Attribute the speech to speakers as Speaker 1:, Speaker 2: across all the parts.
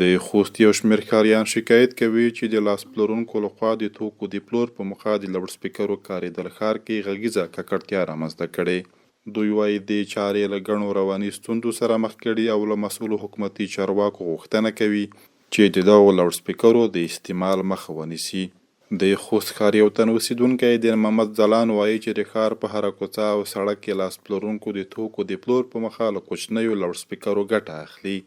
Speaker 1: د خوست یو شمېر ښاریان شکایت کوي چې د لاس پلورونکو له خوا د توکو د پلور په موخه د لوډسپیکرو کارېدل ښار کې غږیزه ککړتیا رامنځته کړې. دوی وايي، دې چارې له ګڼو رواني ستونزو سره مخ کړي او له مسؤلو حکومتي چارواکو غوښتنه کوي چې د دغو لوډسپیکرو د استعمال مخه ونیسي. د خوست ښار یو تن اوسېدونکی دین محمد ځلاند وايي چې د ښار په هره کوڅه او سړک کې لاس پلورونکو د توکو د پلور په موخه له کوچنیو لوډسپیکرو ګټه اخلي.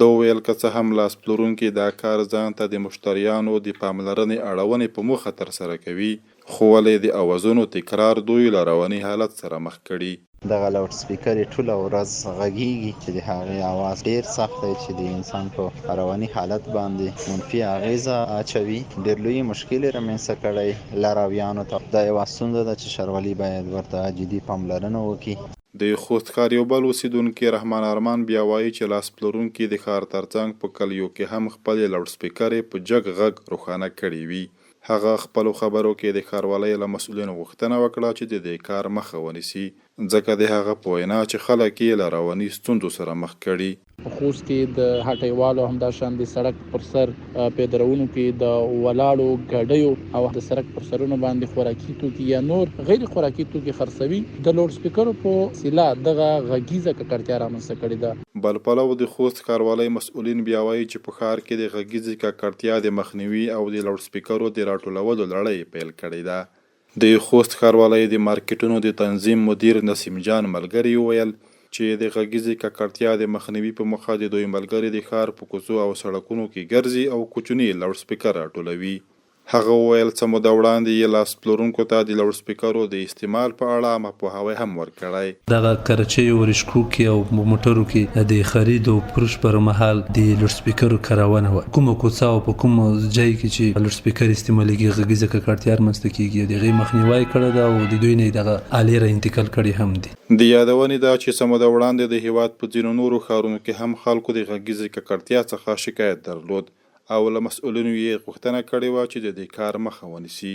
Speaker 1: ده وویل، که څه هم لاس پلورونکي دا کار ځان ته د مشتریانو د پاملرنې اړونې په موخه ترسره کوي، خو ولې د اوازونو تکرار دوی له رواني حالت سره مخ کړي.
Speaker 2: دغه لاوډ سپیکر یې ټوله ورځ غږیږي چې د هغې اواز ډیر سخت دی چې د انسان په رواني حالت باندې منفي اغیزه اچوي. ډیر لوی مشکل یې رامنځته کړی لارویانو ته. دا یوه ستونزه ده چې ښاروالي باید ورته جدي پاملرنه وکړي.
Speaker 1: د خوست ښار یو بل اوسېدونکي رحمان ارمان بیا وايي چې لاس پلورونکي د ښار ترڅنګ په کلیو کې هم خپلې لاوډسپیکرې په جګ غږ روښانه کړې وي. هغه خپلو خبرو کې د ښاروالۍ له مسؤلینو غوښتنه وکړه چې د دې کار مخه ونیسي، ځکه د هغه په وینا چې خلک یې له رواني ستونزو سره مخ کړي.
Speaker 3: په خوست کې د هټۍوالو همداشان د سړک پر سر پیدرونو کې د ولاړو ګډیو او د سرک پر سرونو باندې خوراکي توکي یا نور غیر خوراکي توکي خرڅوي د لوډسپیکرو په وسیله دغه غږیزه ککړتیا رامنځته کړې ده.
Speaker 1: بل پلو د خوست ښاروالۍ مسؤلین بیا وايي چې په ښار کې د غږیزې ککړتیا د مخنیوي او د لوډسپیکرو د راټولولو لړۍ پیل کړې ده. د خوست ښاروالۍ د مارکېټونو د تنظیم مدیر نسیم جان ملګري وویل چې د غږیزې ککړتیا د مخنیوي په موخه د دوی ملګري د ښار په کوڅو او سړکونو کې ګرځي او کوچني لوډسپیکر راټولوي. هغه وویل، څه موده وړاندې یې لاس پلورونکو ته د لوډسپیکرو د استعمال په اړه عامه پوهاوی هم ورکړی.
Speaker 4: دغه کرچیو ورشکو کې او موټرو کې د خرید او فروش پر مهال د لوډسپیکرو کارونه وه. کومه کوڅه او په کوم جای کې چې لوډسپیکر استعمالیږي غږیزه ککړتیا رامنځته کیږي او د هغې مخنیوی یې کړی ده او د دوی نه یې دغه آلې را انتقال کړې هم دي.
Speaker 1: د یادونې ده چې څه موده وړاندې د هېواد په ځینو نورو ښارونو کې هم خلکو د غږیزې ککړتیا څخه شکایت درلود او له مسؤلینو یې غوښتنه کړې وه چې د دې کار مخه ونیسي.